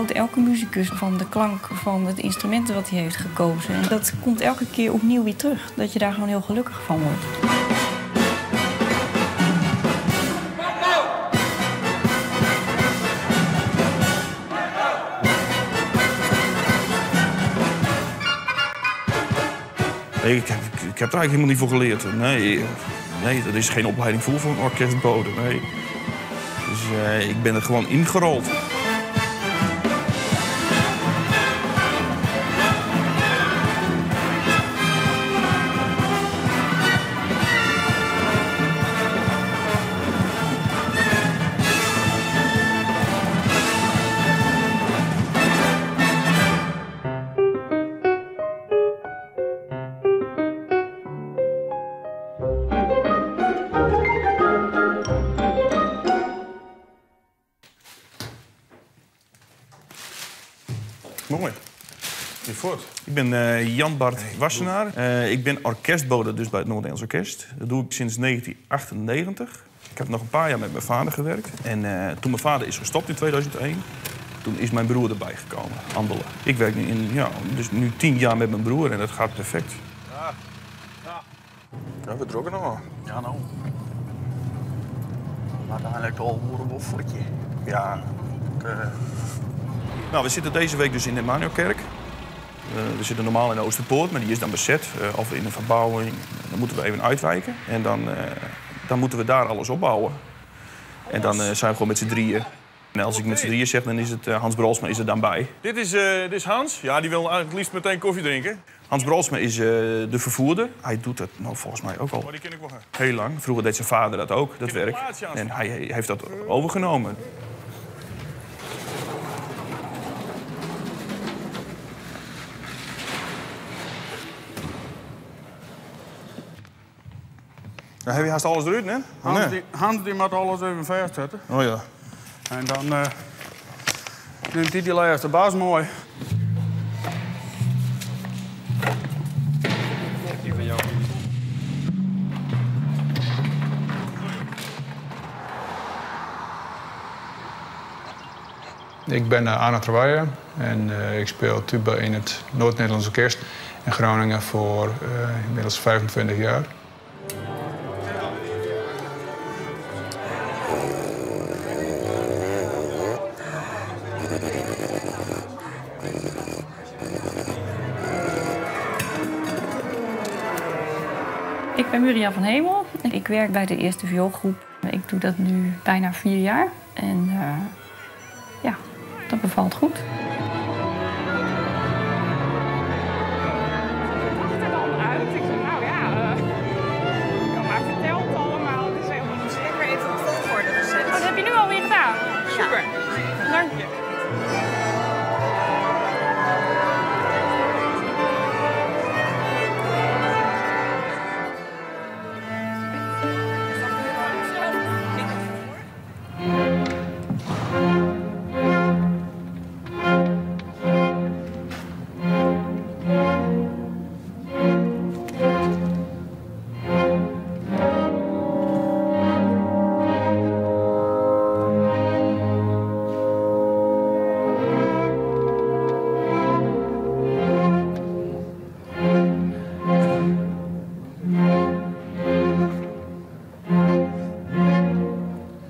houdt elke musicus van de klank van het instrument wat hij heeft gekozen. En dat komt elke keer opnieuw weer terug. Dat je daar gewoon heel gelukkig van wordt. Nee, ik heb er eigenlijk helemaal niet voor geleerd. Nee, nee, dat is geen opleiding voor een orkestbode. Nee. Dus ik ben er gewoon ingerold. Mooi. Je voort. Ik ben Jan Bart Wassenaar. Ik ben orkestbode dus bij het Noord-Nederlands Orkest. Dat doe ik sinds 1998. Ik heb nog een paar jaar met mijn vader gewerkt. En toen mijn vader is gestopt in 2001, toen is mijn broer erbij gekomen, Andele. Ik werk nu, in, ja, dus nu 10 jaar met mijn broer en dat gaat perfect. Ja, ja. Ja, we drukken nog. Ja, nou. Maar uiteindelijk al een boffetje. Ja. Ik We zitten deze week dus in de Emmanuelkerk. We zitten normaal in de Oosterpoort, maar die is dan bezet. Of in een verbouwing. Dan moeten we even uitwijken. En dan moeten we daar alles opbouwen. En dan zijn we gewoon met z'n drieën. En als ik met z'n drieën zeg, dan is het Hans Brolsma is er dan bij. Dit is Hans. Ja, die wil eigenlijk het liefst meteen koffie drinken. Hans Brolsma is de vervoerder. Hij doet dat nou, volgens mij ook al Maar die ken ik wel, hè. heel lang. Vroeger deed zijn vader dat ook, dat Ik heb een werk. plaatsje aan. En hij heeft dat overgenomen. Dan heb je haast alles eruit, hè? Nee. Hans die moet alles even vastzetten. Oh ja. En dan neemt hij die laatste baas mooi. Ik ben Arno Terweijer en ik speel tuba in het Noord-Nederlands Orkest in Groningen voor inmiddels 25 jaar. Ik ben Muriel van Hemel. Ik werk bij de eerste vioolgroep. Ik doe dat nu bijna 4 jaar. En dat bevalt goed. Het zag er dan uit. Ik zei, nou ja, ik maar verteld allemaal. Het is helemaal niet Ik heb weer even op volgorde gezet. Oh, dat heb je nu alweer gedaan? Super. Ja. Dank je.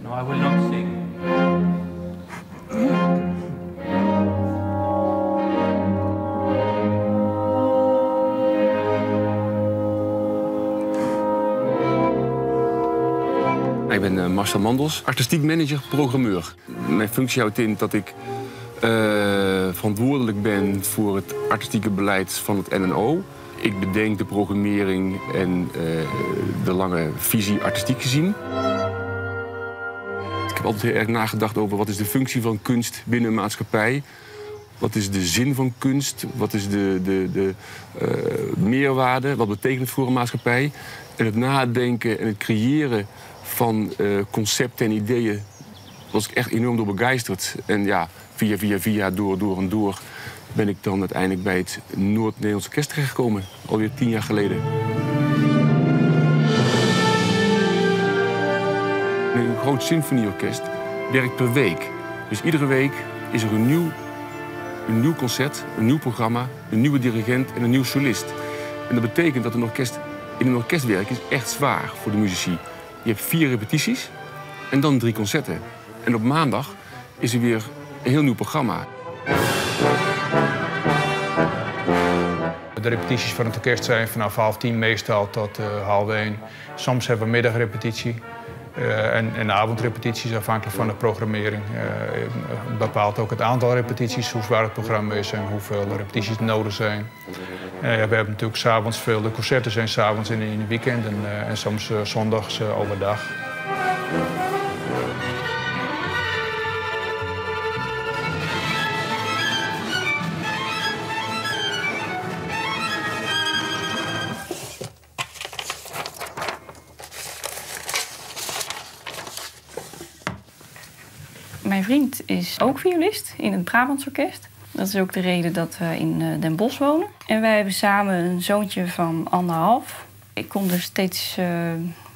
No, I will not sing. Ik ben Marcel Mandels, artistiek manager, programmeur. Mijn functie houdt in dat ik verantwoordelijk ben voor het artistieke beleid van het NNO. Ik bedenk de programmering en de lange visie artistiek gezien. Ik heb altijd heel erg nagedacht over wat is de functie van kunst binnen een maatschappij. Wat is de zin van kunst? Wat is de meerwaarde? Wat betekent het voor een maatschappij? En het nadenken en het creëren van concepten en ideeën was ik echt enorm door begeisterd. En via, via, via, door, door en door ben ik dan uiteindelijk bij het Noord-Nederlands Orkest terechtgekomen. Alweer 10 jaar geleden. Een groot symfonieorkest werkt per week. Dus iedere week is er een nieuw een nieuw concert, een nieuw programma, een nieuwe dirigent en een nieuw solist. En dat betekent dat een orkest, in een orkest werken is echt zwaar voor de muzici. Je hebt 4 repetities en dan 3 concerten. En op maandag is er weer een heel nieuw programma. De repetities van het orkest zijn vanaf 9:30 meestal tot 12:30. Soms hebben we middagrepetitie en avondrepetities, afhankelijk van de programmering. Bepaalt ook het aantal repetities, hoe zwaar het programma is en hoeveel repetities nodig zijn. We hebben natuurlijk 's avonds veel, de concerten zijn 's avonds in de weekend en soms zondags overdag. Mijn vriend is ook violist in het Brabants Orkest. Dat is ook de reden dat we in Den Bosch wonen. En wij hebben samen een zoontje van 1,5. Ik kom dus steeds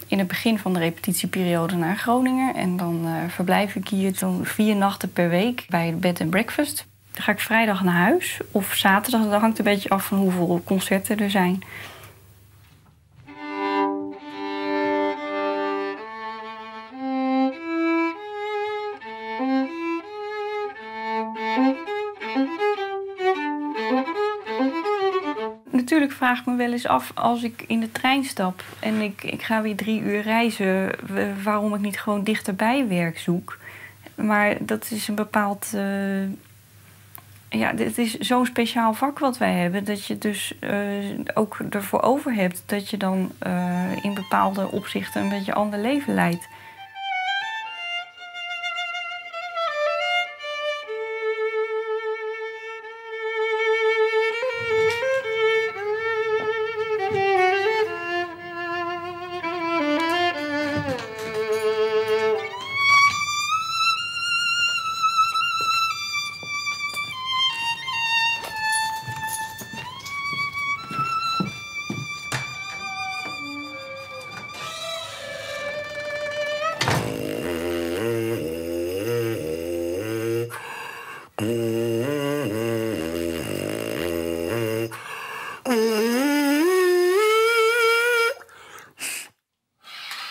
in het begin van de repetitieperiode naar Groningen. En dan verblijf ik hier zo'n 4 nachten per week bij het bed and breakfast. Dan ga ik vrijdag naar huis of zaterdag. Dat hangt een beetje af van hoeveel concerten er zijn. Natuurlijk vraag ik me wel eens af als ik in de trein stap en ik ga weer 3 uur reizen, waarom ik niet gewoon dichterbij werk zoek. Maar dat is een bepaald... ja, het is zo'n speciaal vak wat wij hebben, dat je dus ook ervoor over hebt dat je dan in bepaalde opzichten een beetje ander leven leidt.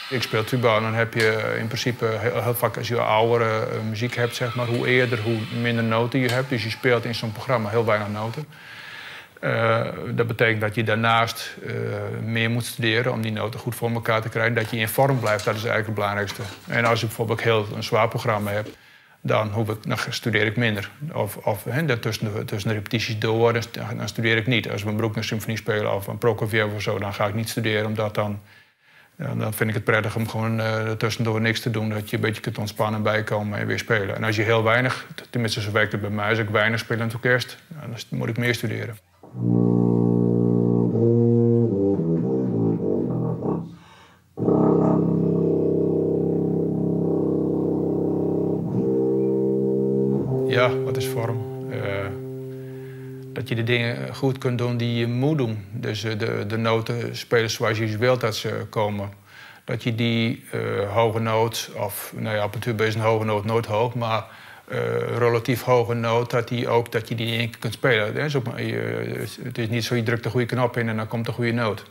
Ik speel tuba en dan heb je in principe heel vaak als je oudere muziek hebt, hoe eerder, hoe minder noten je hebt. Dus je speelt in zo'n programma heel weinig noten. Dat betekent dat je daarnaast meer moet studeren om die noten goed voor elkaar te krijgen. Dat je in vorm blijft, dat is eigenlijk het belangrijkste. En als je bijvoorbeeld heel een zwaar programma hebt, dan studeer ik minder. Of tussen de repetities door, dan studeer ik niet. Als we een Bruckner symfonie spelen of een Prokofjev of zo, dan ga ik niet studeren, omdat dan... Ja, dan vind ik het prettig om gewoon tussendoor niks te doen. Dat je een beetje kunt ontspannen, bijkomen en weer spelen. En als je heel weinig, tenminste zo werkt het bij mij, als ik weinig speel in het orkest, dan moet ik meer studeren. Ja, wat is vorm? Dat je de dingen goed kunt doen die je moet doen. Dus de noten spelen zoals je wilt dat ze komen. Dat je die hoge noot, of nou ja, op een tuba is een hoge noot nooit hoog, maar relatief hoge noot, dat je die in één keer kunt spelen. Het is niet zo, je drukt de goede knop in en dan komt de goede noot.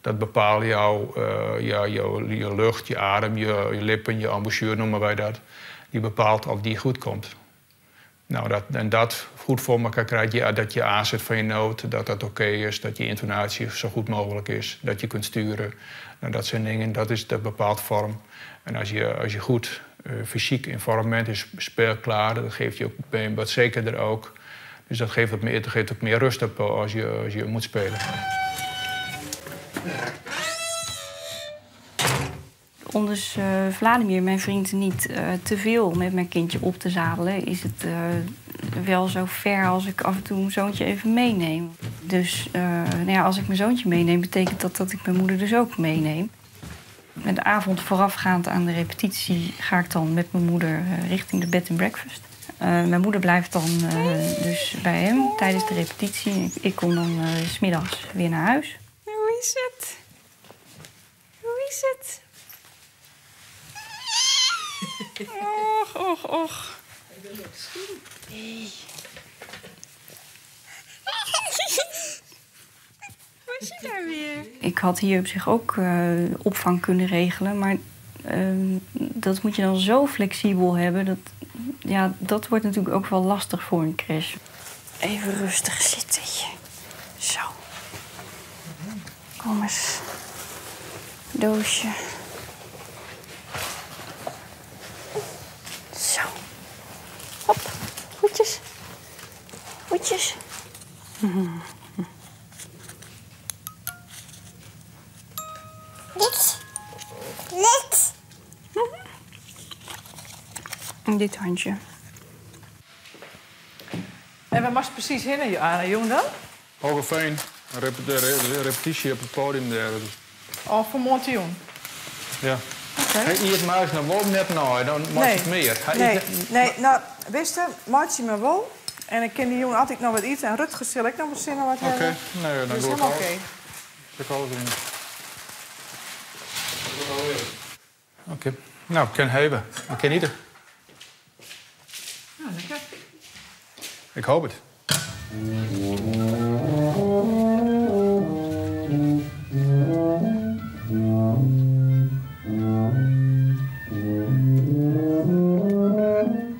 Dat bepaalt je lucht, je adem, je lippen, je embouchure noemen wij dat. Die bepaalt of die goed komt. Nou, dat goed voor elkaar krijgt, ja, dat je aanzet van je noot, dat dat oké is, dat je intonatie zo goed mogelijk is, dat je kunt sturen. Nou, dat zijn dingen, dat bepaalt vorm. En als je goed fysiek in vorm bent, is speelklaar, dat geeft je ook, ben je wat zekerder ook. Dus dat geeft, wat meer, dat geeft ook meer rust op als je moet spelen. Om dus Vladimir, mijn vriend, niet te veel met mijn kindje op te zadelen, is het wel zo ver als ik af en toe mijn zoontje even meeneem. Dus nou ja, als ik mijn zoontje meeneem, betekent dat dat ik mijn moeder dus ook meeneem. Met de avond voorafgaand aan de repetitie ga ik dan met mijn moeder richting de bed and breakfast. Mijn moeder blijft dan dus bij hem tijdens de repetitie. Ik kom dan 's middags weer naar huis. Hoe is het? Hoe is het? Och, och, och. Nee. Ik had hier op zich ook opvang kunnen regelen, maar dat moet je dan zo flexibel hebben. Dat, ja, dat wordt natuurlijk ook wel lastig voor een crèche. Even rustig zitten. Zo. Kom eens. Doosje. Zo. Hop. Voetjes. Voetjes. Dit. Dit. Dit handje. En waar moest precies heen, Anna Jong dan? Hoogeveen, de repetitie op het podium daar. Oh, voor Montion. Ja. Oké. Hij eet muis nou wel net nou, dan maakt Nee. het meer. Hij Nee, eet- nee, nou, wist je, maat je me wel. En ik ken die jongen altijd nog wat eten. En Rutger zal ik nog wel zin in wat Oké, hebben. nee, dan Dus doe ik helemaal alles. oké. Ik alles in. Oké, nou, ik kan hebben. Ik kan ieder. Nou, lekker. Ik hoop het.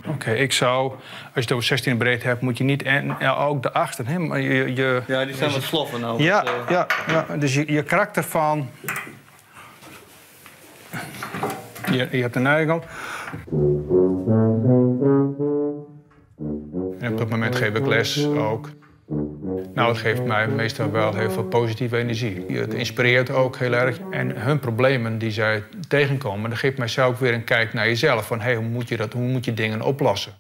Oké, ik zou, als je het over 16 breed hebt, moet je niet en ja, ook de achter. Hè, maar je, Ja, die zijn wat sloffen nou. Ja, Dus, ja, dus je karakter van. Je hebt de neiging om. En op dat moment geef ik les ook. Nou, het geeft mij meestal wel heel veel positieve energie. Het inspireert ook heel erg. En hun problemen die zij tegenkomen, dat geeft mij zelf ook weer een kijk naar jezelf. Van, hey, hoe moet je dat, hoe moet je dingen oplossen?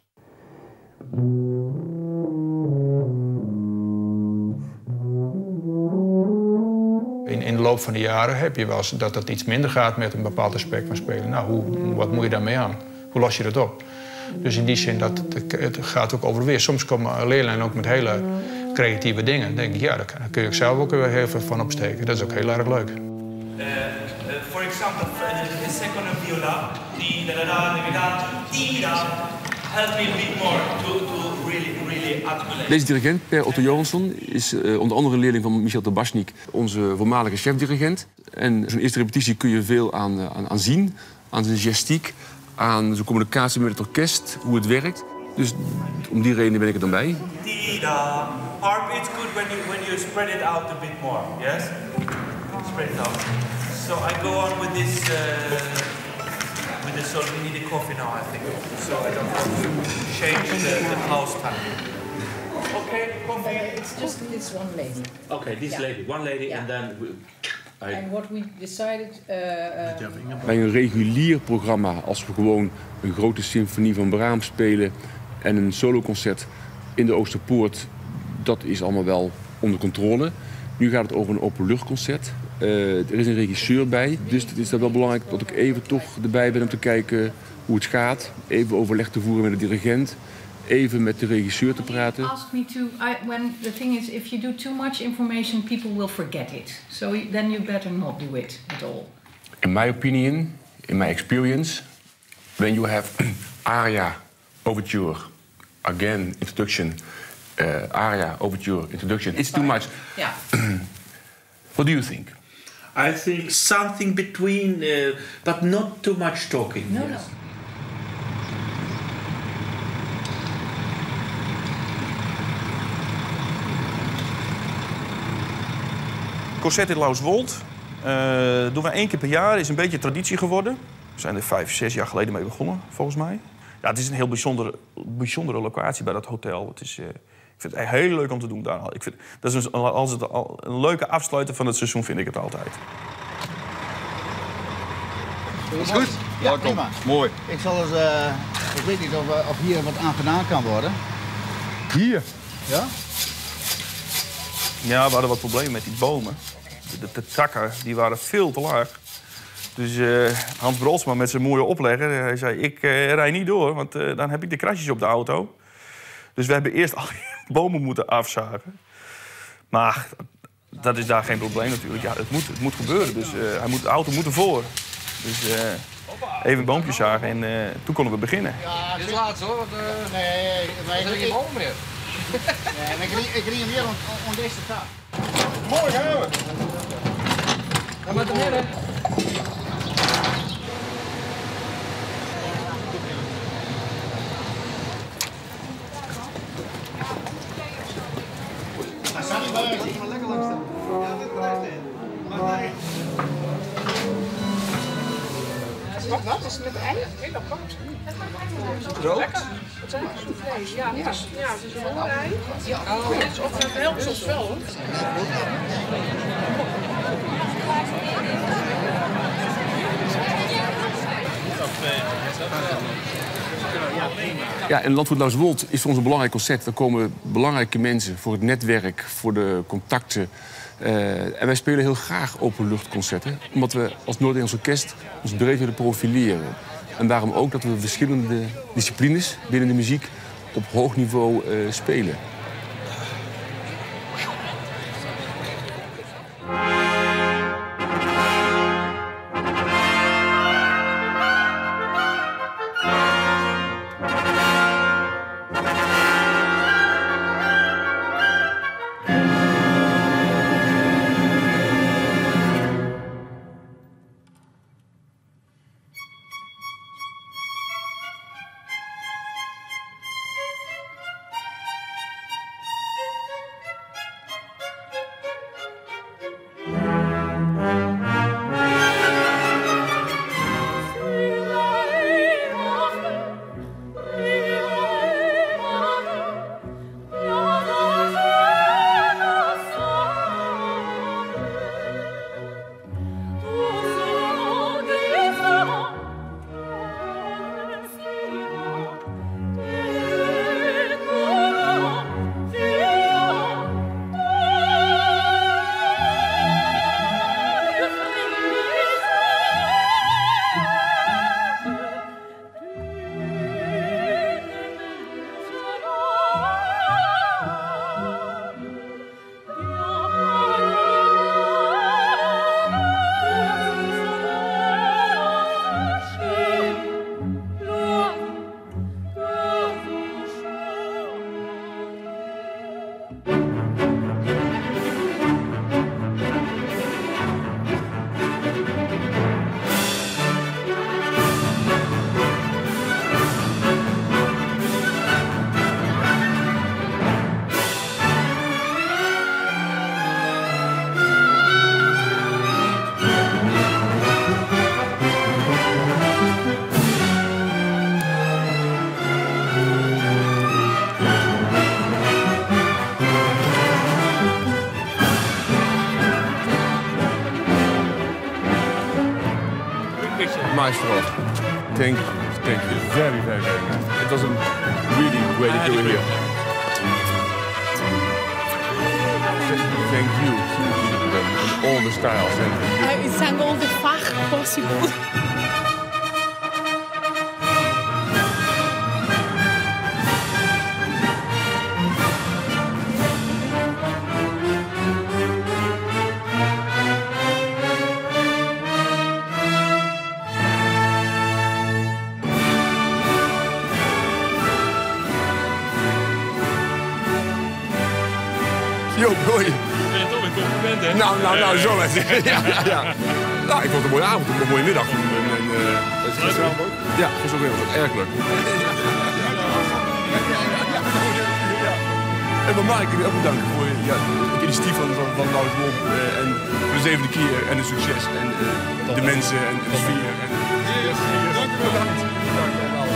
In de loop van de jaren heb je wel eens dat het iets minder gaat met een bepaald aspect van spelen. Nou, wat moet je daarmee aan? Hoe los je dat op? Dus in die zin, dat het gaat ook over weer. Soms komen leerlingen ook met hele creatieve dingen. Dan denk ik, ja, daar kun je zelf ook weer heel veel van opsteken. Dat is ook heel erg leuk. For example, the second viola, di da da da da da da, help me a bit more to really, really articulate. Deze dirigent, Per Otto Johansson, is onder andere leerling van Michel Tabachnik, onze voormalige chefdirigent. En zijn eerste repetitie kun je veel aan zien, aan zijn gestiek, aan zijn communicatie met het orkest, hoe het werkt. Dus om die reden ben ik er dan bij. Di da. Harp, it's good when you spread it out a bit more. Yes, spread it out. So I go on with this with the solo. We need a coffee now, I think. So I don't want to change the house time. Okay, coffee. It's just this one lady. Okay, this Yeah. lady, one lady, Yeah. and then we, I, And what we decided. Bij een regulier programma, als we gewoon een grote symfonie van Brahms spelen en een soloconcert in de Oosterpoort, dat is allemaal wel onder controle. Nu gaat het over een openluchtconcert. Er is een regisseur bij, dus het is dan wel belangrijk dat ik even toch erbij ben om te kijken hoe het gaat. Even overleg te voeren met de dirigent, even met de regisseur te praten. Asked me to. When the thing is, if you do too much information, people will forget it. So then you better not do it at all. In my opinion, in my experience, when you have aria, overture, again, introduction, aria, overture, introduction, it's too much. Yeah. What do you think? I think something between, but not too much talking. No, yes. no. Concert in Lauswold doen wij 1 keer per jaar. Is een beetje traditie geworden. We zijn er 5, 6 jaar geleden mee begonnen, volgens mij. Ja, het is een heel bijzondere locatie bij dat hotel. Ik vind het echt heel leuk om te doen daar. Ik vind, dat is een, als het al, een leuke afsluiter van het seizoen, vind ik het altijd. Is goed? Ja, prima. Mooi. Ik zal eens, ik weet niet of hier wat aan gedaan kan worden. Hier? Ja? Ja, we hadden wat problemen met die bomen. De takken die waren veel te laag. Dus Hans Brolsma met zijn mooie oplegger, hij zei... ik rij niet door, want dan heb ik de krasjes op de auto. Dus we hebben eerst al die bomen moeten afzagen. Maar dat is daar geen probleem natuurlijk. Ja, het moet gebeuren, dus de auto moet ervoor. Dus even een boompje zagen en toen konden we beginnen. Ja, dit is laatst hoor, want nee, maar er zijn geen bomen meer. Nee, maar ik ring hem weer om deze taak. Mooi, gaan we! Dan moat er hinne. Wat, wat is het met ei? Heel apart. Rookt? Wat zijn het? Soufflé. Ja, het is, ja, het is een roerei. Oh, het is of het helpt soms wel hoor. Ja, en Landgoed Lauswolt is voor ons een belangrijk concert. Daar komen belangrijke mensen voor het netwerk, voor de contacten. En wij spelen heel graag openluchtconcerten, omdat we als Noord-Nederlands Orkest ons breed willen profileren. En daarom ook dat we verschillende disciplines binnen de muziek op hoog niveau spelen. Maestro, thank you very, very, very much. It was a really great that you were here. Thank you, and all the styles. I sang all the Fach possible. Joop, hoi. Je bent toch een compliment, hè? Nou, zo. Ja. Nou, ik vond het een mooie avond, een mooie middag. Gisteravond ook? Ja, gisteren ook. Erg leuk. En van Mark, ik wil ook bedanken voor het initiatief van Lauswolt. En voor de 7e keer en het succes. En de mensen en de sfeer. Dank u wel. Bedankt. Bedankt allemaal.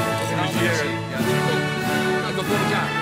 Tot volgend jaar.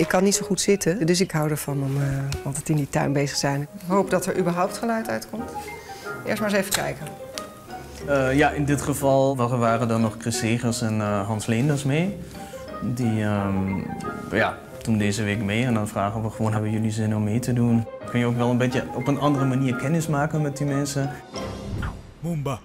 Ik kan niet zo goed zitten, dus ik hou ervan om altijd in die tuin bezig te zijn. Ik hoop dat er überhaupt geluid uitkomt. Eerst maar eens even kijken. Ja, in dit geval waren er nog Chris Segers en Hans Leenders mee. Die ja, doen deze week mee en dan vragen we gewoon, hebben jullie zin om mee te doen? Kun je ook wel een beetje op een andere manier kennis maken met die mensen. Moomba.